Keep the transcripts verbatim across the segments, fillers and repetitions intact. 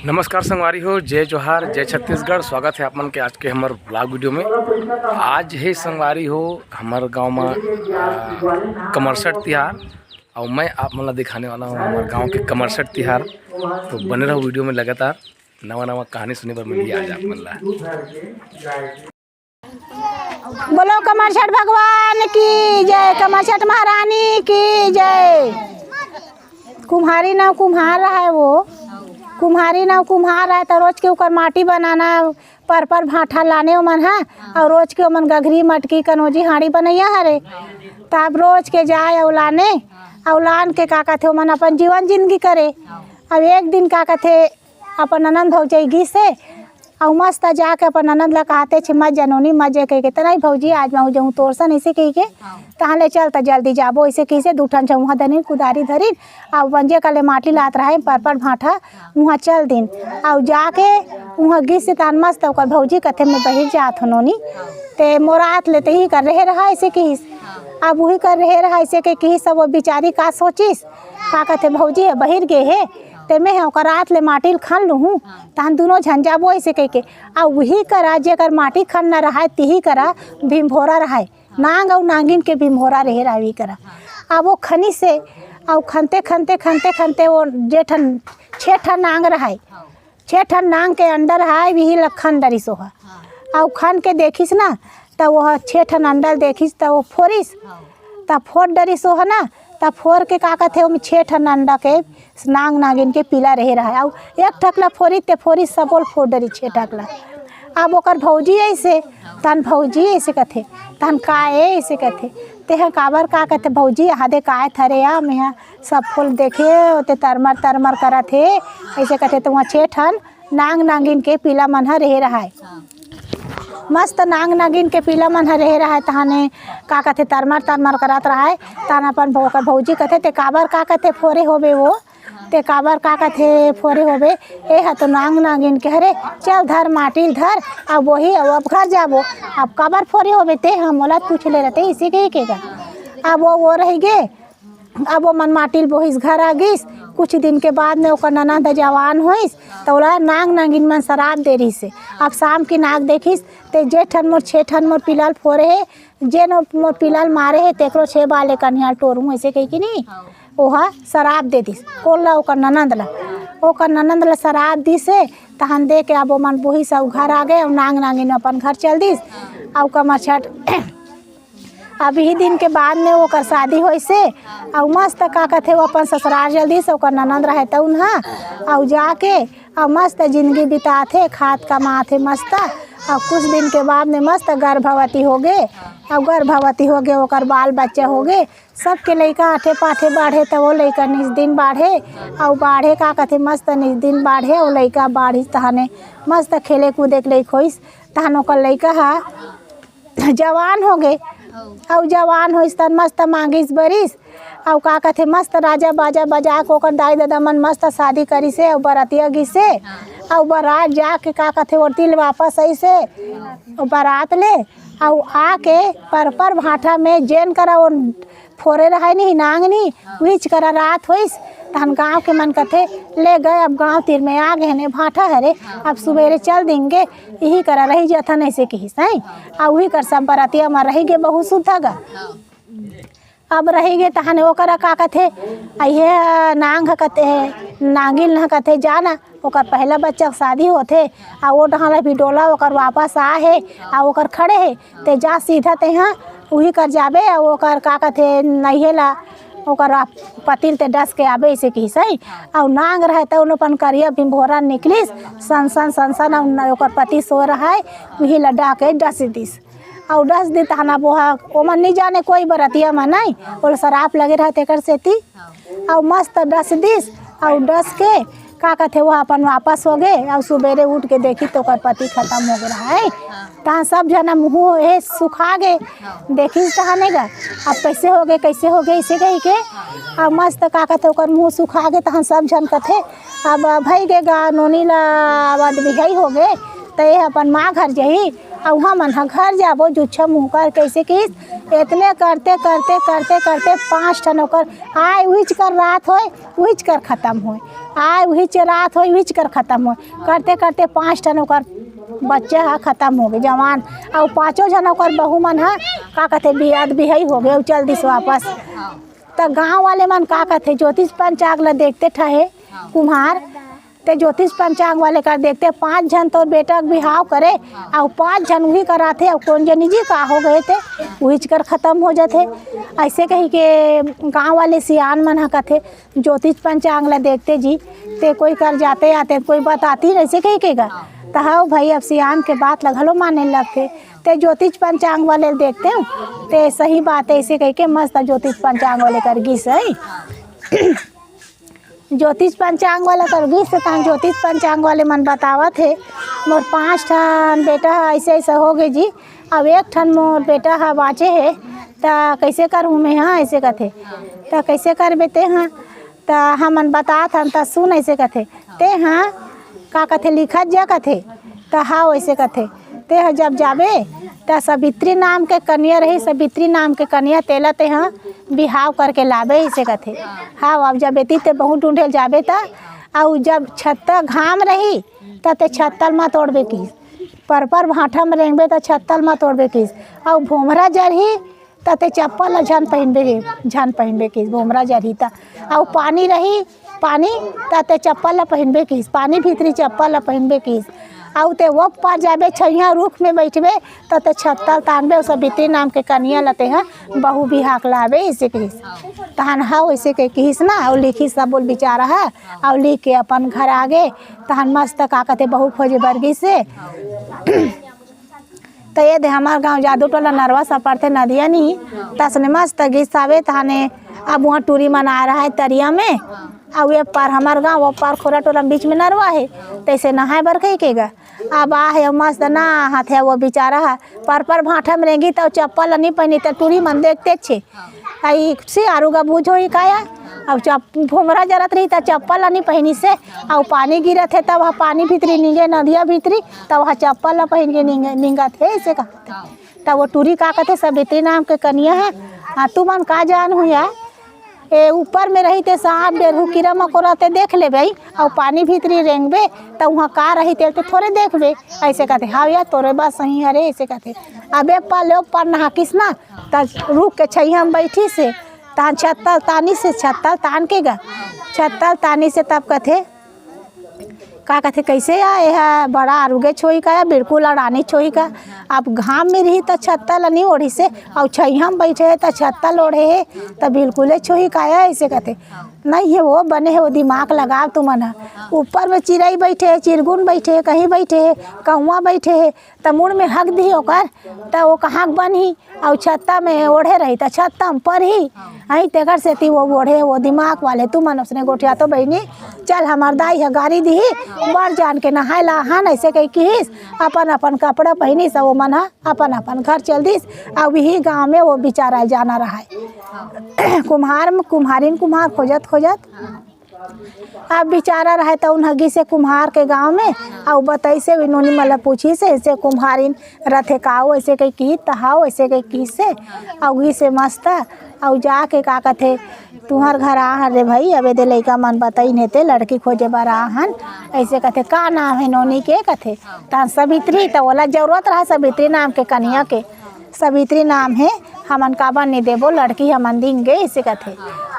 नमस्कार संगवारी हो, जय जोहार, जय छत्तीसगढ़। स्वागत है आप मन के आज के हमर vlog video में। आज हे संगवारी हो हमर गांव में, आ, कमरसट तिहार, और मैं आप मन ला दिखाने वाला हूँ हमर गांव के कमरसट तिहार। तो बने रहो video में, लगातार नवा नवा कहानी सुने बर मिलही आज आप मन ला। बोलो कमरछठ भगवान की जय, कमरछठ महारानी की जय। कुम्हारी नाव कुम्हार रहय वो, कुम्हारी नाव कुम्हार रहय त रोज के ओकर माटी बनाना, पर पर भांठा लाने ओमन ह, अउ रोज के ओमन गघरी मटकी कनोजी हांड़ी बनइया हरे। तब रोज के जाय अउ लाने, अउ लान के का कथे ओमन अपन जीवन जिंदगी करे। अब एक दिन का कथे अपन ननंद भौजाई गिस हे, अउ मस्त जाके अपन ननंद ला कहत हे, "मत जा नोनी, मत जा," कहिके, "त नहीं भौजी, आज मैं जाहूँ तोर सन," अइसे कहिके, "तहाँ ले चल, त जल्दी जाबो," अइसे कहिसे। दू ठन चौहा दनिन कुदारी धरिन, अउ बंजे का ले माटी लात रहय, पर पर भांठा, उहाँ चल दिन। अउ जाके उहाँ गिस हे, तहन मस्त ओकर भौजी कथे, "मैं बहिर जात हूँ नोनी, ते मोर आत ले तेही कर रहे रहा," अइसे कहिस। अब उही कर रहे रहा, अइसे के कहिस, अब वो बिचारी का सोचिस, का कथे, भौजी ह बहिर गे हे, ते मैं ह ओकर आत ले माटी ल खन लूहूँ, तहन दूनों झन जाबो अइसे कहिके। आ उही करा जेकर माटी खनना रहय, तिही करा भीमभोरा रहय, नांग अउ नांगिन के भीमभोरा रहे रहय उही करा। अब वो खनिस हे, अउ खनते, खनते, खनते, खनते वो जे ठन, छे ठन नांग रहय, छे ठन नांग के अंडा रहय, उही ल खन डरिस ओह। अउ खन के देखिस ना, त ओह छे ठन अंडा ल देखिस, त वो फोरिस, त फोर डरिस ओह ना, त फोर के का कथे, ओमे छे ठन अंडा के नांग नागिन के पीला रहे रहय। अउ एक ठक ल फोरिस, ते फोरिस सबो ल फोर डरिस छे ठक ल। अब ओकर भौजी अइसे, तहन भौजी अइसे कथे, तहन का ए अइसे कथे, तेह काबर का कथे भौजी, आदे काय थरे आ, मेहा सब फूल देखे, ओते तरमर तरमर करत हे, अइसे कथे। त उहाँ छे ठन नांग नागिन के पीला मन ह रहे रहय। मस्त नांग नागिन के पीला मन ह रहे रहय, तहाने का कथे तरमर तरमर करत रहय। तहान अपन भौ-, ओकर भौजी कथे, "ते काबर का कथे फोरे होबे वो? ते काबर का कथे फोरे होबे? ए ह तो नांग नागिन के हरे, चल धर माटी ल धर, अब वही, अब घर जाबो।" "अब काबर फोरे होबे ते ह, मोला पूछ ले रहते," अइसे कहिके गा। अब वो, वो रहि गे, अब ओमन माटी ल बोहिस, घर आ गिस। कुछ दिन के बाद में ओकर ननद जवान होइस, त ओला नांग नागिन मन सराप दे रिहिस हे। अब साम के नाग देखिस, ते जे ठन मोर, छे ठन मोर पीला ल फोरे हे, जेन मोर पीला ल मारे हे, तेकरो छे बार ले कनिहा ल टोरहूँ, अइसे कहिके नी, ओहा सराप दे दिस। कोन ला? ओकर ननद ला। ओकर ननद ला सराप दिस हे, तहन दे के अब ओमन बोहिस अउ घर आ गे, अउ नांग नागिन अपन घर चल दिस। अउ कमरछठ अब इही दिन के बाद में ओकर शादी होइस हे, अउ मस्त का कथे, वो अपन ससुरार चल दिस, ओकर ननद रहय तउन ह, अउ जाके, अउ मस्त जिंदगी बिताथे, खात कमाथे मस्त। अउ कुछ दिन के बाद में मस्त गर्भवती होगे, अउ गर्भवती होगे, ओकर बाल बच्चा होगे, सबके लइका आठे पाठे बाढ़े, त वो लइका निस दिन बाढ़े, अउ बाढ़े का कथे, मस्त निस दिन बाढ़े, अउ लइका बाढ़िस, तहाने मस्त खेले कूदे के लइक होइस, तहान ओकर लइका ह जवान होगे। अउ जवान होइस तन मस्त मांगिस बरिस, अउ का कथे, मस्त राजा बाजा बजा के ओकर दाई ददा मन मस्त शादी करिस हे, अउ बरतिया गिस हे, अउ बरात जाके का कथे, ओती ले वापस आइस हे, अउ बरात ले, अउ आके पर पर भांठा में जेन करा वो फोरे रहय नी, नांग नी, उहीच करा रात होइस। तहन गांव के मन कथे, "ले गए, अब गांव तीर में आ गे हन, भांठा हरे, अब सुबेरे चल देंगे, इही करा रहि जथन," अइसे कहिस हे। अउ उही कर सब बरतिया म रहि गे, बहुत सुद्धा गा। अब रहि गे, तहन ओकरा का कथे, अइहे नांग ह कथे, नांगिन ह कथे, "जा ना, ओकर पहला बच्चा के शादी होथे, आ वो डहर अभी डोला ओकर वापस आ हे, आ ओकर खड़े हे, ते जा सीधा तेहा उही कर जाबे, आ ओकर का कथे नइहे ला, ओकर आप-, पति ल ते डस के आबे," अइसे कहिस हे। अउ नांग रहय त ओन अपन करिया भीमभोरा निकलिस, सन सन सन सन, अउ न-, ओकर पति सो रहय, उही ला डाके डस दिस। अउ डस दिस तहन अब ओहा, ओमन नी जाने कोई बरतिया म नहीं, ओला सराप लगे रहय तेकर सेती। अउ मस्त डस दिस, अउ डस के का कथे, वो अपन वापस होगे, अउ सुबेरे उठ के देखी त ओकर पति खतम होगे रहय। तहाँ सब झन मुँह हे सुखा गे, देखिस तहाँ नहीं गा, अब कइसे होगे, कइसे होगे, अइसे कहिके। अउ मस्त का कथे, ओकर मुँह सुखा गे, तहाँ सब झन कथे, "अब भई गे गा नोनी ला, अब बिहाई होगे, त ये अपन माँ घर जही।" अउ हमन ह घर जाबो जुच्छा मुँह कर, कइसे किहिस। एतने करते करते करते करते पाँच ठन ओकर आय उहिच कर रात होय, उहिच कर खतम होय, आय उहिच रात होय, उहिच कर खतम होय। करते करते पाँच ठन ओकर बच्चा ह खतम होगे, जवान। अउ पाँचों झन ओकर बहू मन ह, का कथे, बियाद बिहाई होगे अउ चल दिस वापस। त गाँव वाले मन का कथे, ज्योतिष पंचांग ल देखते ठहे कुम्हार, ते ज्योतिष पंचांग वाले कर देखते, पाँच झन तोर बेटा के बिहाव करे, अउ पाँच झन उही कराथे, अउ कोन जनी जी का हो गए ते उहीच कर खतम हो जाथे। अइसे कहि के गाँव वाले सियान मन ह कथे, ज्योतिष पंचांग ल देखते जी, ते कोई कर जाते आते, कोई बतातिन, अइसे कहि के गा। त हव भाई, अब सियान के बात ल घलो माने लगथे। ते ज्योतिष पंचांग वाले ल देखते हो, ते सही बात हे, अइसे कहि के मस्त ज्योतिष पंचांग वाले कर गिस हे। ज्योतिष पंचांग वाला कर गिस, तहां ज्योतिष पंचांग वाले मन बतावत हे, मोर पांच ठन बेटा ह, अइसे अइसे हो गे जी, अब एक ठन मोर बेटा ह बांचे हे, त कइसे करहूं मैं ह, अइसे कथे। त कइसे करबे ते ह? त हमन बतात हन, त सुन, अइसे कथे। ते ह का कथे, लिखत जा कथे। त हाव, अइसे कथे। ते ह जब जाबे, त सवित्री नाम के कनिया रही, सवित्री नाम के कनिया, तेला ते ह बिहाव करके लाबे, अइसे कथे। हाव, अब जब एती ते बहुत ढूंढे ल जाबे त, अउ जब छत्ता घाम रही, त ते छत्तल म तोड़बे किहिस। पर पर भांठा म रेंगबे त छत्तल म तोड़बे किहिस। अउ भोमरा जरही, त ते चप्पल ल झन पहिनबे, झन पहिनबे किहिस, भोमरा जरही त। अउ पानी रही, पानी, त ते चप्पल ल पहिनबे किहिस, पानी भीतरी चप्पल ल पहिनबे किहिस। अउ ते ओ पार जाबे, छइहां रुख में बइठबे, त ते छत्तल तानबे, अउ सवित्री नाम के कनिया ल ते ह बहू बिहाक लाबे, अइसे किहिस। तहन हाव, अइसे कहि किहिस ना, अउ लिखिस सब बोल बिचारा ह, अउ लिख के अपन घर आगे, तहन मस्त का कथे, बहू खोजे बर गिस हे। त ये दे हमर गांव जादू टोला नरवा सा परथे नदिया नी, तसने मस्त गिस हावे। तहाने अब उहां टूरी मन आय रहय तरिया में, अउ ये पार हमर गांव, वो पार खोरा टोला में बीच में नरवा हे, तइसे नहाय बर कहि के गा। अब आहे अउ मस्त नहात हे वो बिचारा ह, पर पर भांठा में रेंगी त चप्पल ल नी पहिनी त टूरी मन देखते छे। अई सियारू गा बूझ होही काया। अब चप-, भोमरा जरत रही त चप्पल ल नी पहिनिस हे, अउ पानी गिरत हे, तब ह पानी भीतरी निंगे, नदिया भीतरी, तब ह चप्पल ल पहिन के निंगे, निंगत हे, अइसे कहत हे। तब वो टूरी का कथे, सवित्री नाम के कनिया हे, आ, तुमन का जानहू या, ए ऊपर में रही ते सांप, डेरहू, कीरा मकोरा ते देख लेबे, अउ पानी भीतरी रेंगबे, त उहां का रही ते तो थोरे देखबे, अइसे कथे। हाव या, तोरे बात सही हरे, अइसे कथे। अबे पाले ओ पार नहाकिस ना, त रुख के छइहां में बइठिस हे, तहां छत्तल तानिस हे, छत्तल तान के गा, छत्तल तानिस हे, तब कथे, का कथे, कइसे या, एहा बड़ा आरुगेच होही का, या बिल्कुल अड़ानीच होही का? अब घाम में रही त छत्तल ल नी ओढ़िस हे, अउ छइहां में बइठे हे त छत्तल ओढ़े हे, त बिल्कुलेच होही का या, अइसे कथे। नहीं हे वो, बने हे वो, दिमाग लगाव तुमन ह। ऊपर में चिरई बइठे हे, चिरगुन बइठे हे, कहीं बइठे हे, कौवा बइठे हे, त मुड़ में हग दिही ओकर, त वो कहाँ के बनही? अउ छत्ता में ओढ़े रही, त छत्ता में परही। अहीं तेकर सेती वो ओढ़े, वो दिमाग वाले। तुमन ओसने गोठियाथो बहिनी, चल हमर दाई ह गारी दिही, बड़ जान के नहाय ला आहन, अइसे कहि किहिस। अपन अपन कपड़ा पहिनिस, अउ ओमन ह अपन अपन घर चल दिस। अउ इही गांव में वो बिचारा जाना रहय। कुम्हार, कुम्हारिन कुम्हार खोजत खोजत अब बिचारा रहय त उन्हा गिस हे कुम्हार के गांव में, अउ बताइस हे, नोनी मन ल पूछिस हे, अइसे कुम्हारिन रथे का ओ, अइसे कहि किहिस त हाव, अइसे कहि किहिस हे, अउ गिस हे मस्त, अउ जाके का कथे, तुंहर घर आहन रे भई, अब एदे लइका मन बताइन हे ते लड़की खोजे बर आहन, अइसे कथे, का नाम हे नोनी के कथे, तहन सवित्री, त ओला जरूरत रहय सवित्री नाम के कनिया के, सवित्री नाम हे, हमन काबर नी देबो, लड़की हमन दिंगे, अइसे कथे।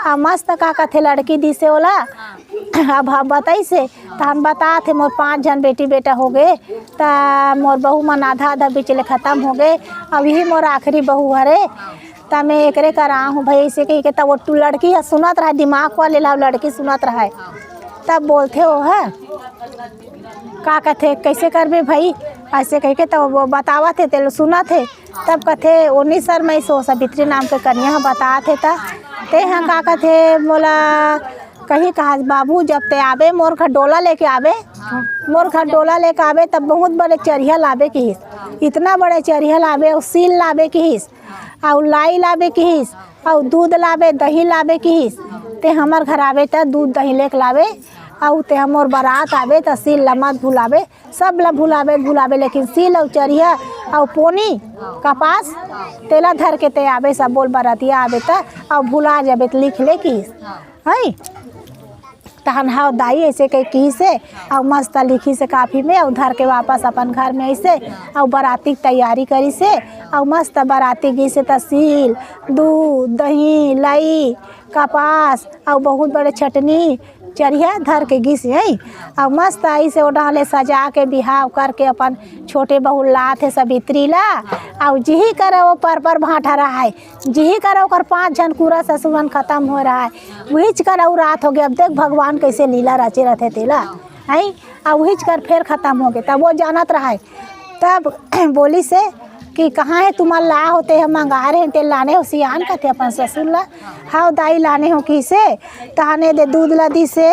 अब मस्त का कथे, लड़की दिस हे ओला। अब ह-, बताइस हे, तहन बतात हे, मोर पांच झन बेटी बेटा होगे, त मोर बहू मन आधा आधा बीच ले खतम होगे, अब इही मोर आखिरी बहू हरे, त मैं एकरे करा आहूं भई, अइसे कहि के। त वो टू लड़की ह सुनत रहय, दिमाग वाले ला लड़की सुनत रहय, तब बोलथे ओह, का कथे, कइसे करबे भई, अइसे कहि के। त वो बतावत हे, ते लो सुनत हे, तब कथे, ओनी सर में सो सवित्री नाम के कनिया ह बतात हे, त ते ह का कथे, मोला कही कहास, बाबू, जब ते आबे मोर घर डोला लेके आबे, मोर घर डोला लेके आबे, तब बहुत बड़े चरिहा लाबे किहिस, इतना बड़े चरिहा लाबे, अउ सील लाबे किहिस, अउ लाई लाबे किहिस, अउ दूध लाबे, दही लाबे किहिस। ते हमर घर आबे त दूध दही लेके लाबे, अउ ते मोर बरात आबे त सील ला मत भुलाबे, सब ला भुलाबे, भुलाबे, लेकिन सील अउ चरिहा अउ पोनी, कपास, तेला धर के ते आबे, सब बोल बरतिया आबे त, अउ भुला जाबे त लिख ले किहिस, है। तहन हव दाई अइसे कहि किहिसे, अउ मस्त लिखिसे कापी में, अउ धर के वापस अपन घर में अइसे, अउ बराती के तैयारी करिसे, अउ मस्त बराती गिसे त सील, दूध, दही, लाई, कपास, अउ बहुत बड़े चटनी, चरिहा धर के गिसे, है। अउ मस्त अइसे ओ डाले सजा के बिहाव करके अपन छोटे बहू लात हे सवित्री ला, अउ जिही करे ओ पर पर भांठा रहाय, जिही करे ओकर पांच झन कूरा ससुर मन खतम हो रहाय, उहीच कर अउ रात होगे। अब देख भगवान कइसे लीला रचे रथे तेला, हैं? अउ उहीच कर फेर खतम होगे। तब ओ जानत रहाय, तब बोलिसे कि कहाँ हे तुमन ला होते, हम मंगाय रहेन, तेला लाने हो सियान कथे अपन ससुर ला। हव दाई लाने हो किहिसे, तहने दे दूध ला दिसे,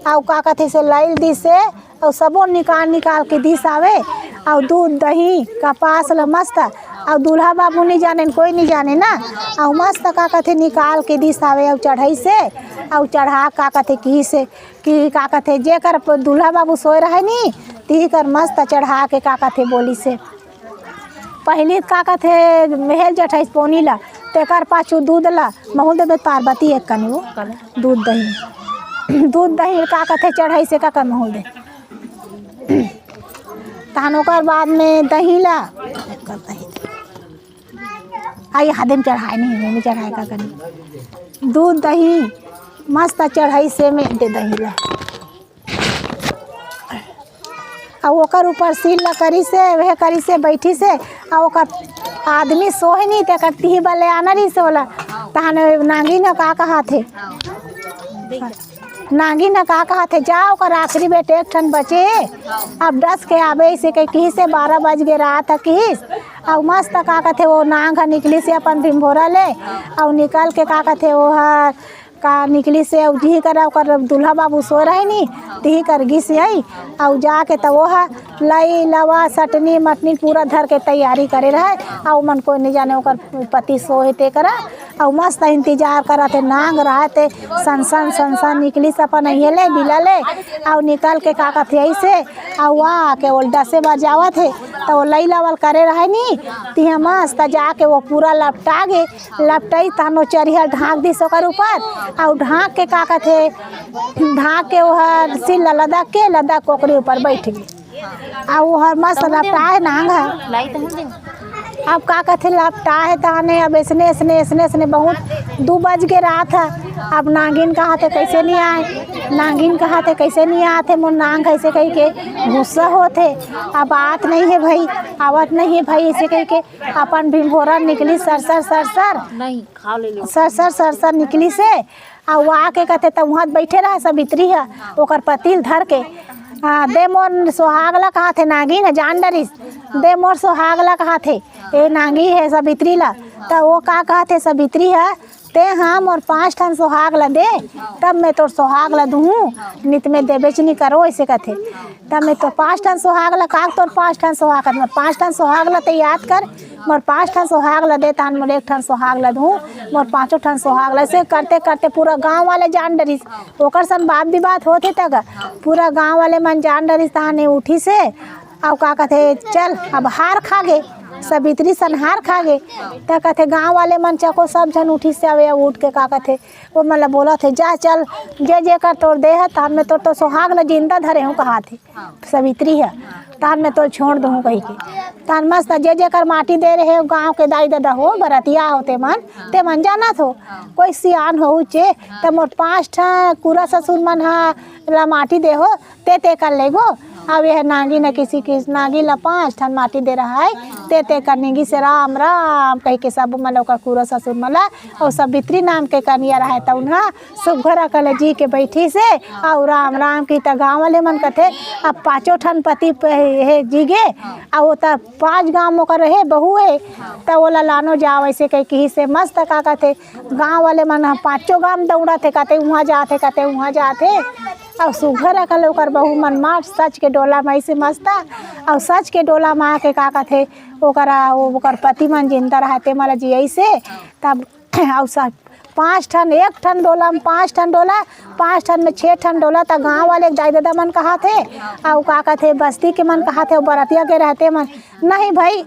अउ का कथे से लाई ल दिसे, अउ सबो निकाल निकाल के दिस आवे, अउ दूध, दही, कपास ल मस्त, अउ दूल्हा बाबू नइ जाने, कोई नइ जाने ना, अउ मस्त का कथे निकाल के दिस आवे, अउ चढ़इसे, अउ चढ़ा का कथे किहिसे कि का कथे जेकर प-, दूल्हा बाबू सोए रहे नी, तिही कर मस्त चढ़ा के का कथे बोलिसे। पहिली का कथे मेहल जठइस पोनी ला, तेकर पाछू दूध ला, महूल देबे पार्वती एक कनी वो, दूध दही, दूध दही का कथे चढ़इसे का कर महूल दे। तहन ओकर बाद में दही ला, आई हादे में चढ़ाए नहीं, में चढ़ाए का कनी, दूध दही मस्त चढ़इसे में दे दही ला। अउ ओकर ऊपर सील ला करिसे, वह करिसे, बइठिसे, अउ ओकर आदमी सोहे नी, तेकर तिही बर ले आना रहिसे ओला। तहन नांगिन ह का कहाथे, नांगिन ह का कहाथे, जा ओकर आखिरी बेटे एक ठन बचे, अब डस के आबे, अइसे कहि किहिसे, बारह बज गे रात ह किहिस। अउ मस्त का कथे, ओ नांग ह निकलिसे अपन भिंभोरा ले, अउ निकल के का कथे, ओ हर का निकलिसे, अउ जिही करा ओकर दूल्हा बाबू सोए रहे नी, तिही कर गिसे, अउ जाके त ओह लई लवा सटनी मटनी पूरा धर के तैयारी करे रहे, अउ मन कोई नइ जाने ओकर पति सोए ते करा, अउ मस्त इंतजार करत हे, नांग रहत हे, सन सन सन सन निकलिस अपन अइहे ले बिला ले, अउ निकल के का कथे अइसे, अउ आके ओल डसे बर जावत हे, त ओ लई लवल करे रहे नी, तिहा मस्त जाके ओ पूरा लपटा गे, लपटई तहन ओ चरिहा ढांक दिस ओकर ऊपर, अउ ढांक के का कथे, ढांक के ओहर सिल ला लदक के, लदक के ओकरे ऊपर बइठ गे। अउ ओहर मस्त लपटाए नांग ह। अब का कथे लपटाए तहने, अब अइसने, अइसने, अइसने, अइसने बहुत दू बज के रात ह। अब नांगिन कहाथे कइसे नइ आए, नांगिन कहाथे कइसे नइ आथे, मोर नांग अइसे कहिके गुस्सा होथे। अब आत नइ हे भई, आवत नइ हे भई, अइसे कहिके अपन भिंभोरा निकलिस सरसर सरसर, नहीं, खाओ ले लो। सरसर सरसर निकलिसे। अउ आके कथे त उहाँ बइठे रहे सवित्री ह, ओकर पति ल धर के, आ, दे मोर सोहाग ला कहाथे, नागिन ह जान डरिस, दे मोर सोहाग ला कहाथे, ए नांगी हे सवित्री ला। त ओ का कहाथे सवित्री ह, ते हा मोर पांच ठन सोहाग ला दे, तब मैं तोर सोहाग ला दूहूं, नित मैं देबेच नइ करों, अइसे कथे। तब मैं तोर पांच ठन सोहाग ला, का तोर पांच ठन सोहाग, मोर पांच ठन सोहाग ला ते याद कर, मोर पांच ठन सोहाग ला दे, तहन मोर एक ठन सोहाग ला दूहूं, मोर पांचों ठन सोहाग ला। अइसे करते करते पूरा गांव वाले जान डरिस, ओकर सन बात विवाद होथे तक पूरा गांव वाले मन जान डरिस, तहन ए उठिसे, अउ का कथे, चल, अब हार खा गे, सवित्री सन हार खा गे। त कथे, गांव वाले मन चको सब झन उठिसे, अउ ए उठ के का कथे, ओ मन ला बोलथे, जा चल, जे जेकर तोर दे हे, तहन मैं तोर तो सोहाग ला जिंदा धरे हूं, कहाथे सवित्री ह, तहन मैं तोल छोड़ दूहूं कहिके। तहन मस्त जे जेकर माटी दे रहे हो, गांव के दाई ददा हो, बरतिया हो ते मन, ते मन जानत हो, कोई सियान हो उचे, त मोर पांच ठा कूरा ससुर मन ह ला माटी दे हो, ते ते कर लेगो। अब यह नागिन ह किसी किस नागिन ला पांच ठन माटी दे रहा है, ते ते कर निंगिसे राम राम कहिके सब मन ओकर कूरा ससुर मन ला, अउ सवित्री नाम के कनिया रहे त उन्हा सुघर अकन जी के बइठिसे, अउ राम राम कहि त गांव वाले मन कथे, अब पांचों ठन पति प-, हे जी गे, अउ ओ त पांच गांव म ओकर रहे, बहू हे, त ओला लानो जाव, अइसे कहि किहिसे मस्त का कथे, गांव वाले मन ह पांचों गांव दउड़त हे, कते उहां जात हे, कते उहां जात हे। अउ सुघर अकन ओकर बहू मन मार सच के डोला म अइसे मस्त, अउ सच के डोला म आके का कथे, ओकरा, ओकर पति मन जिंदा रहते मन ल जियइसे, तब अउ सब पांच ठन, एक ठन डोला म पांच ठन डोला, पांच ठन में छह ठन डोला, त गांव वाले दाई ददा मन कहाथे, अउ का कथे, बस्ती के मन कहाथे, अउ बरतिया के रहते मन, नहीं भई,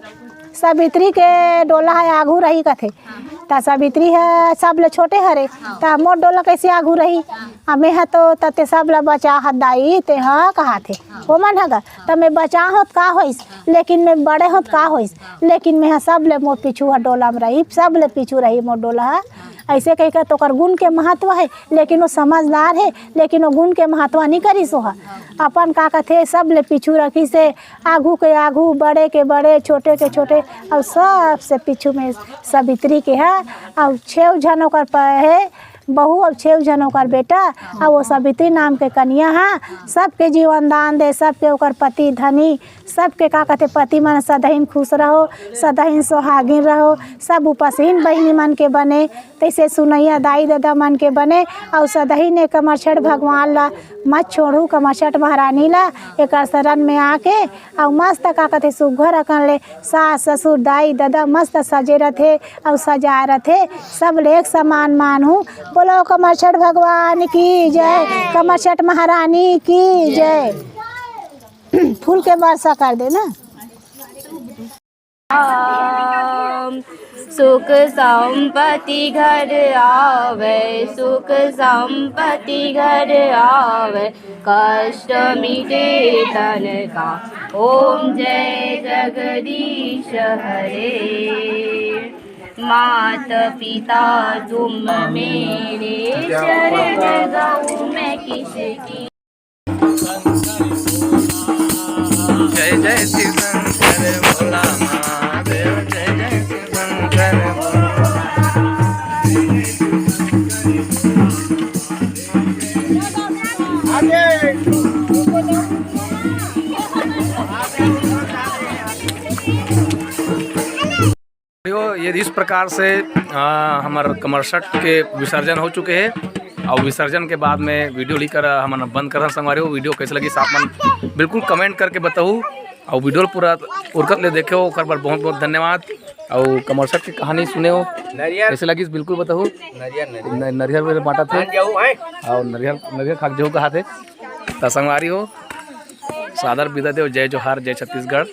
सावित्री के डोला ह आगू रही कथे, त सावित्री ह सबले छोटे हरे, त मोर डोला कइसे आगू रही? अ, मेंह तो तते सब ल बचाहत दाई, तेंह कहाथे ओमन ह गा, त में बचाहों त का होइस, लेकिन में बड़े हों त का होइस, लेकिन मेंह सबले मोर पीछू ह डोला म रही, सबले पीछू रही मोर डोला ह। अइसे कहिके त ओकर गुन के महत्व हे, लेकिन वो समझदार हे, लेकिन वो गुन के महत्व नइ करिस। ओह अपन का कथे, सबले पीछू रखिस हे, आगू के आगू, बड़े के बड़े, छोटे के छोटे, अउ सबसे पीछू में सावित्री के ह। अउ छेव झन ओकर प-, हे बहू, अउ छेव झन ओकर बेटा, अउ वो सावित्री नाम के कनिया ह। सबके जीवन दान दे, सबके ओकर पति धनी, सबके का कथे, पति मन सदहिन खुश रहो, सदहिन सोहागिन रहो, सब उपसहिन बहिनी मन के बने, तइसे सुनइया दाई ददा मन के बने, अउ सदहिन ए कमरछठ भगवान ला मत छोड़हू, कमरछठ महारानी ला, एकर शरण में आके, अउ मस्त का कथे, सुघर अकन ले सास ससुर दाई ददा मस्त सजे रथे, अउ सजाए रथे, सबले एक समान मानहू। बोलो कमरछठ भगवान की जय, कमरछठ महारानी की जय। फूल के वर्षा कर दे ना। सुख संपत्ति घर आवे, सुख संपत्ति घर आवे, कष्ट मिटे तन का। ओम जय जगदीश हरे। मात पिता तुम मेरे, शरण गऊ मैं किसकी। जय जय शिव शंकर भोला महादेव, जय जय शिव शंकर भोला। यो, ये इस प्रकार से, आ, हमर कमरसट के विसर्जन हो चुके हे। अउ विसर्जन के बाद में वीडियो लेकर, आ, हमन बंद करथन संगवारी हो। वीडियो कइसे लगिस आप मन बिल्कुल comment करके बताहू। अउ वीडियो ल पूरा उरकत ले देखे हो, ओकर बर बहुत बहुत धन्यवाद। अउ कमरसट के कहानी सुने हो, नरियर। कइसे लगिस बिल्कुल बताहू। नरियर, नरियर। न-, नरियर मेर बांटत हे। खान जाऊ, हैं? अउ नरियर, नरियर खा के जाहू कहाथे। त संगवारी हो, सादर बिदा देव, जय जोहार, जय छत्तीसगढ़।